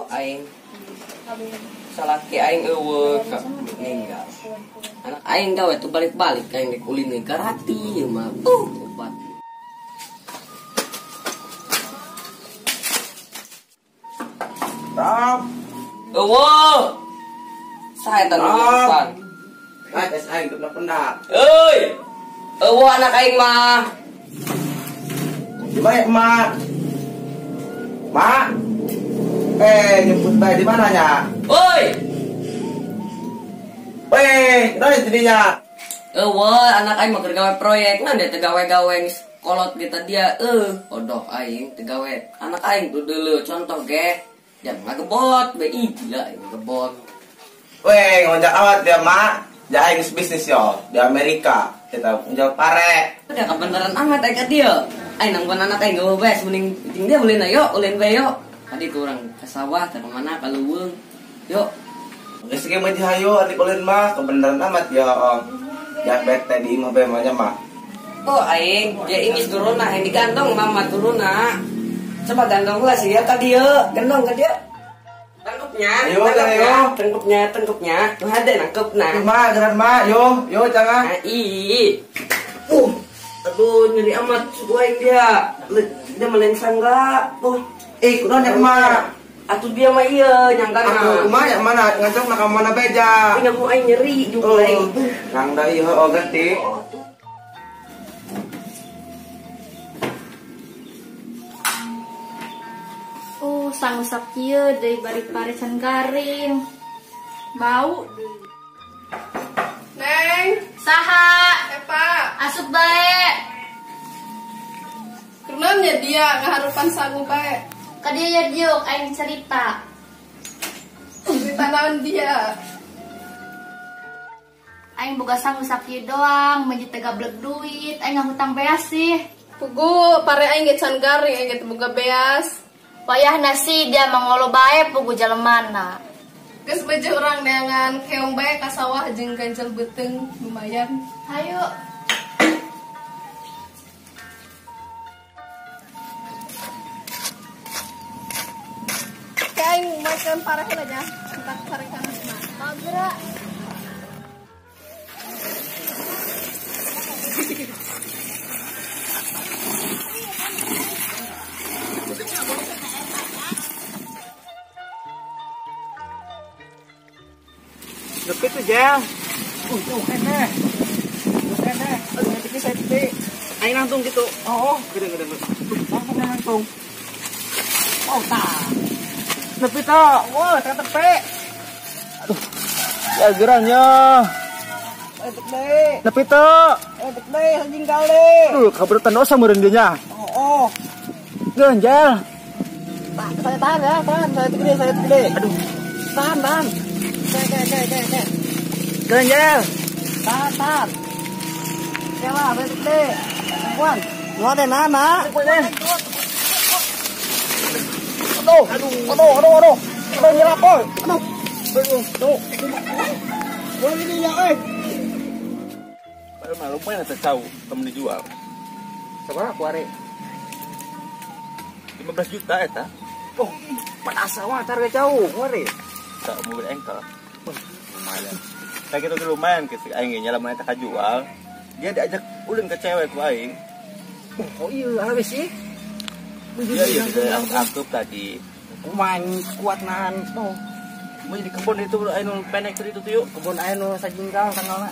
Aing. Salaki aing eueuh meninggal. Anak aing gawe tuh balik-balik aing rek ulin karati ieu mah. Obat. Rap. Eueuh. Saha eta nu depan? Ah, tes aing teu pendak. Euy. Eueuh anak aing mah. Di mana emak? Mak. Jemput bae di mananya? Oi. Weh, naon jadinya? Eueuh, anak aing mah keur gawe proyek, nah dia teu gawe-gawe geus kolot ge dia. Odoh aing teu gawe. Anak aing tuh dulu contoh ge. Jangan ngagebot, be gila aing ngagebot. Weh, ngonjak awat dia, Mak. Ja aing geus bisnis yo di Amerika. Kita ngonjak pare. Udah kebenaran amat aing ka dia. Aing nangguan anak aing gawe bae, mending ting dia ulin ayo, ulin bae yo. Tadi kurang ke sawah, ke mana, ke leuweung. Yuk. Geus ge mah hayo adik ulin mah kebenaran amat ya. Ya bete di imah bae mah nya mah. Oh aing, dia ingis turuna, aing digandong mama turuna. Coba gandong lah sih ya tadi ya, gendong ke dia. Tangkupnya, ayo, tangkupnya, ayo. Tangkupnya, tangkupnya. Tuh ada nangkep nah. Ma, geran ma, yo, yo jangan. Nah, ih. Aduh nyeri amat suku aing dia. Dia melengsang enggak? Tuh. Kunaon ya emak? Atuh dia mah ieu nyangkana. Atuh kumaha ya mana ngajak na ka mana beja. Punya ku aing nyeri juga aing. Kang da ieu heuh ganti. Oh, sangusak kieu deui bari parisan garing. Bau deui. Neng, saha? Epa. Asup bae. Kunaon nya dia ngaharupan sangu bae? Ka dia ya diuk aing cerita. Cerita naon dia? Aing boga sangu sakieu doang, meunji teh gablek duit, aing ngahutang beas sih. Pugu pare aing ge can garing, aing ge teu boga beas. Wayahna sih dia mangolo bae pugu jalemana. Geus beje urang neangan keong bae ka sawah jeung ganjel beuteung lumayan. Hayu. Aing makan parah aja, entar sarekan mah. Magra. Lebih tuh jel. Tuh kene. Tuh kene. Aduh, nanti saya gede. Aing langsung gitu. Oh, gede gede. Langsung langsung. Oh, tah. Nepi toh, wah, saya tepe. Aduh, ya gerannya. Nepi toh, tepe anjing kali. Aduh, kaburutan dosa meureun dia nya. Oh, oh. Genjel. Saya tahan ya, tahan, saya gede, saya gede. Aduh, tahan, tahan. Ke. Genjel. Tahan, tahan. Ya lah, saya gede. Perempuan, lu ada nana. Aduh, aduh, aduh, aduh, aduh, nyelap, boy. Aduh, aduh, aduh. Boleh ini ya, eh. Padahal mah lumayan ada tahu temen dijual. Sabaraha kuari? 15 juta eta. Oh, panas awak harga jauh kuari. Tak mobil engkel. Lumayan. Kayak gitu lumayan ke aing ge nya lamun eta kajual. Dia diajak ulin ke cewek ku aing. Oh, iya, habis sih. Iya, iya, angkup tadi. Kumain kuat nahan. Oh. Mau di kebun itu anu pendek itu tuh yuk. Kebun anu sajingkal tanggalna.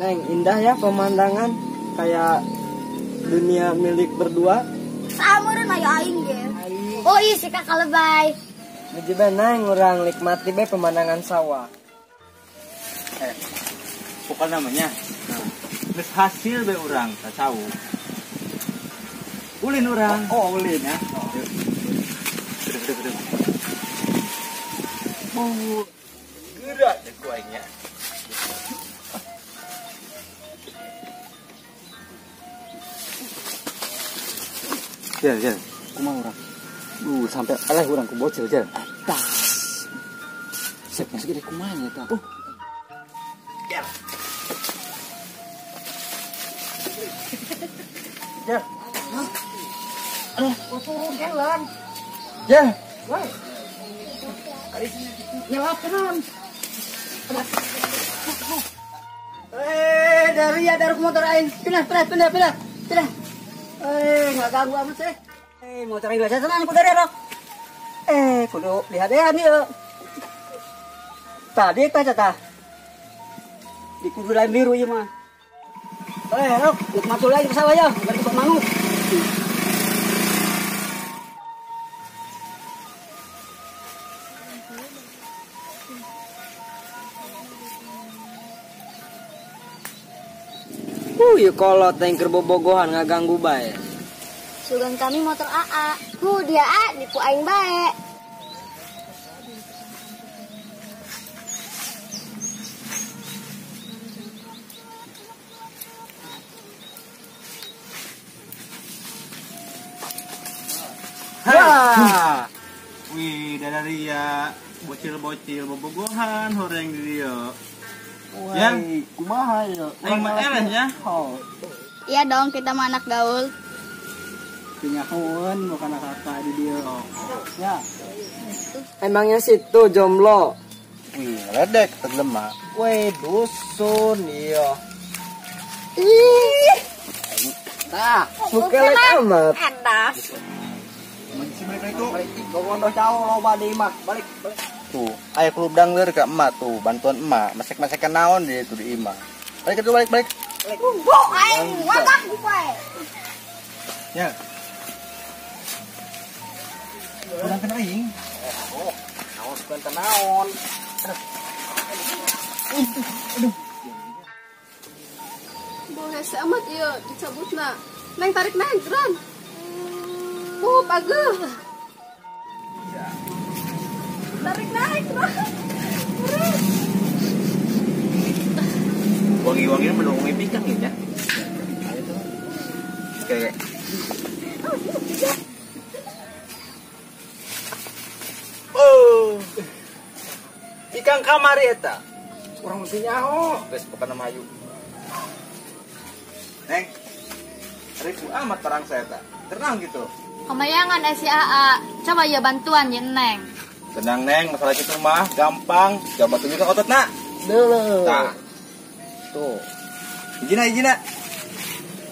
Neng, indah ya pemandangan kayak dunia milik berdua. Samureun aya aing ge. Oh iya si kakak lebay. Mejiba neng urang nikmati be pemandangan sawah. Bukan namanya. Geus hasil be urang ka cau. Ulin urang. Oh, ulin ya. Gede. Oh, gerak deh ku aing nya. Jel, jel. Kumaha urang? Sampai eleh urang ku bocil, jel. Atas. Sek masuk gede kumaha nya eta. Ya. Ya. Aduh, turun jalan. Ya. Woi. Nyelap tenan. Eh, dari ya dari motor aing. Pindah, pindah, pindah, pindah. Pindah. Eh, enggak ganggu amat sih. Eh, motor aing biasa tenang kudu rok. Eh, kudu lihat ya. Tadi tah tah. Di kudu lain biru ieu mah. Eh, rok, masuk lagi ke sawah ya, bari ke manuk. Ieu kolot teh keur bobogohan ngaganggu bae. Sugan kami motor AA. Ku dia A nipu aing bae. Wah. Wih, dadaria bocil-bocil bobogohan horeng di dieu. Ya, kumaha ya? Aing mah eleh nya. Oh. Iya dong, kita mah anak gaul. Pinyahoeun bukan apa di dieu. Ya. Emangnya situ jomblo? Wih, ngeledek teu mah. Weh, dusun ieu. Ih. Tah, mukelek amat. Edas. Itu gogondo jauh loba di imah. Balik, balik. Tuh, aya klub dangler ke emak tuh, bantuan emak, masek-masekan naon dia itu di imah. Balik itu balik, balik. Bo aing ngaganggu bae. Ya. Urang kena aing. Oh, naon bukan naon. Aduh. Bau hese amat ieu dicabutna. Neng tarik neng, geran. Oh, pageuh. Tarik naik, geran. Wangi-wanginya menunggu pikang ya. Kayak. Oh. Pikang kamari eta. Urang mesti nyaho. Geus pokona mah hayu. Neng. Ribu amat perang saya eta. Tenang gitu. Kemayangan si AA, coba ya bantuan ya Neng. Tenang Neng, masalah itu mah gampang. Coba tunjukkan otot nak. Dulu. Tah. Tuh. Ijina, ijina.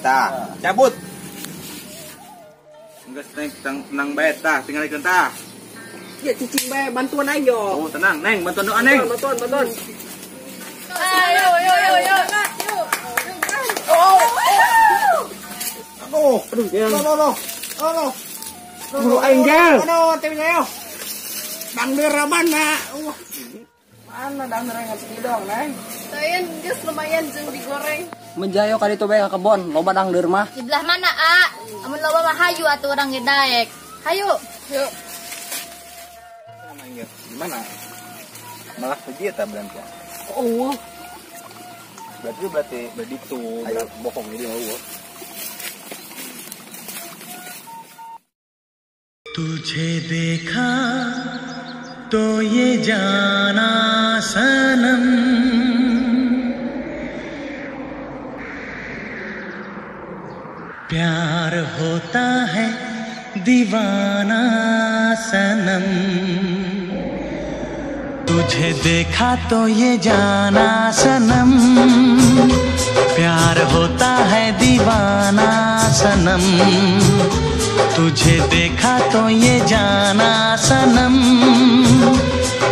Tah, cabut. Enggak Neng, tenang bae tah, tinggal ikut tah. Ya cicing bae, bantuan aing yo. Oh, tenang Neng, bantuan doa Neng. Bantuan, bantuan. Ayo, yo, yo, yo. Oh. Aduh, aduh, no, no, no. No, no. Aduh, aing gel. Aduh, timnya yo. Dangder mana? Mana dangder yang segidong, Neng? Tayan geus lumayan jeung digoreng. Menjayo ka ditu bae ka kebon, loba dangder mah. Di belah mana, A? Amun loba mah hayu atuh urang ge daek. Hayu. Yuk. Gimana? Malah puji eta berarti. Oh. Berarti berarti berarti ayo bohong ini eueuh. तुझे देखा तो ये जाना सनम, प्यार होता है दीवाना सनम। तुझे देखा तो ये जाना सनम, प्यार होता है दीवाना सनम। तुझे देखा तो ये जाना सनम,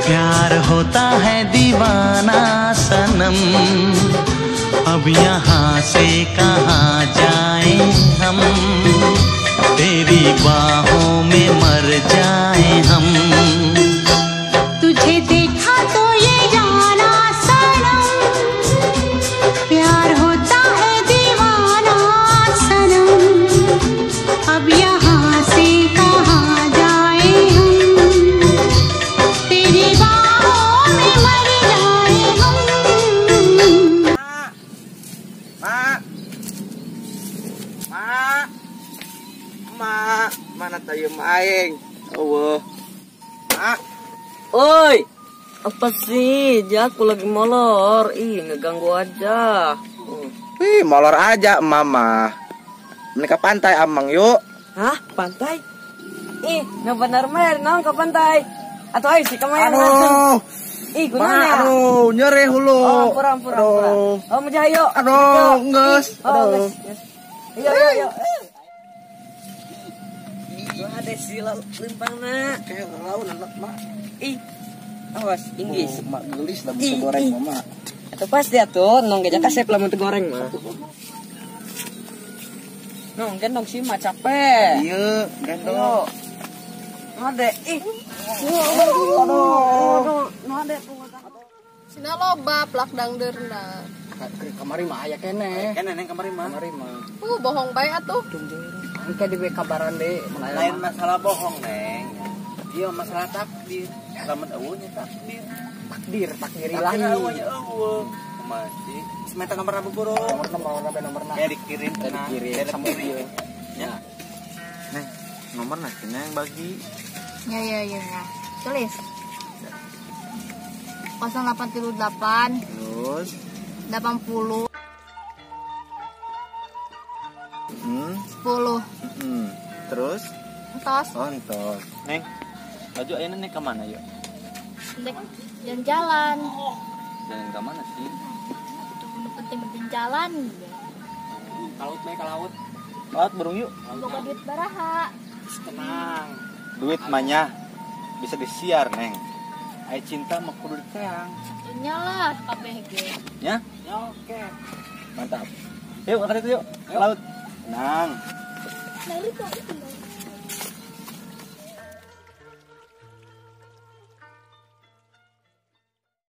प्यार होता है दीवाना सनम। अब यहाँ से कहाँ जाएं हम, तेरी बाहों में मर जाएं हम। तुझे देखा तो ये जाना सनम, प्यार होता है दीवाना सनम। अब यहाँ से कहाँ जाए हम, तेरी बाहों में मर जाए हम। Ma, ma, ma, mana tayo aing? Eueuh. Ma. Oi. Apa sih? Ya, aku lagi molor. Ih, ngeganggu aja. Wih, molor aja mama. Mereka pantai amang yuk. Hah? Pantai? Ih, nggak bener mer, nong ke pantai. Atau ayo sih kemarin. Aduh. Ih, gunanya. Aduh, nyeri hulu. Oh, kurang. Oh, menjayo. Aduh, nges. Aduh. Ayo, ayo, ayo. Gua ada sila limpangna. Kayak laun anak mak. Ih. Awas, Inggris. Mak gelis lah bisa goreng mama. Atau pasti atuh, nong gejak kasep lamun teu goreng mah. Nong gendong sih mah capek. Iya, gendong. Ade, ih. Aduh, ade. Sina loba plak dangdeurna. Kamari mah aya keneh. Keneh neng kamari mah. Kamari mah. Bohong bae atuh. Engke di kabaran deui. Lain masalah bohong, Neng. Iya masalah takdir. Lamun eueuh nya takdir. Takdir ilahi. Takdir eueuh eueuh. Masih semeta nomor buburu. Nomorna. Kayak dikirim, sama dia. Ya. Neng, nomor nanti yang bagi. Ya. Tulis. 0838. Terus 80. 10. Terus entos. Oh, entos. Neng, baju ayeuna neng ke mana yuk? Neng jalan-jalan. Jalan ke mana sih? Itu penting-penting jalan. Ke laut, Neng, ke laut. Laut burung yuk. Boga duit baraha. Tenang. Duit manya bisa disiar, Neng. Ai cinta mah kudu diteang. Nya lah kabeh ge. Nya? Ya oke. Mantap. Yuk, ke situ yuk. Ke laut. Tenang. Lari kok itu.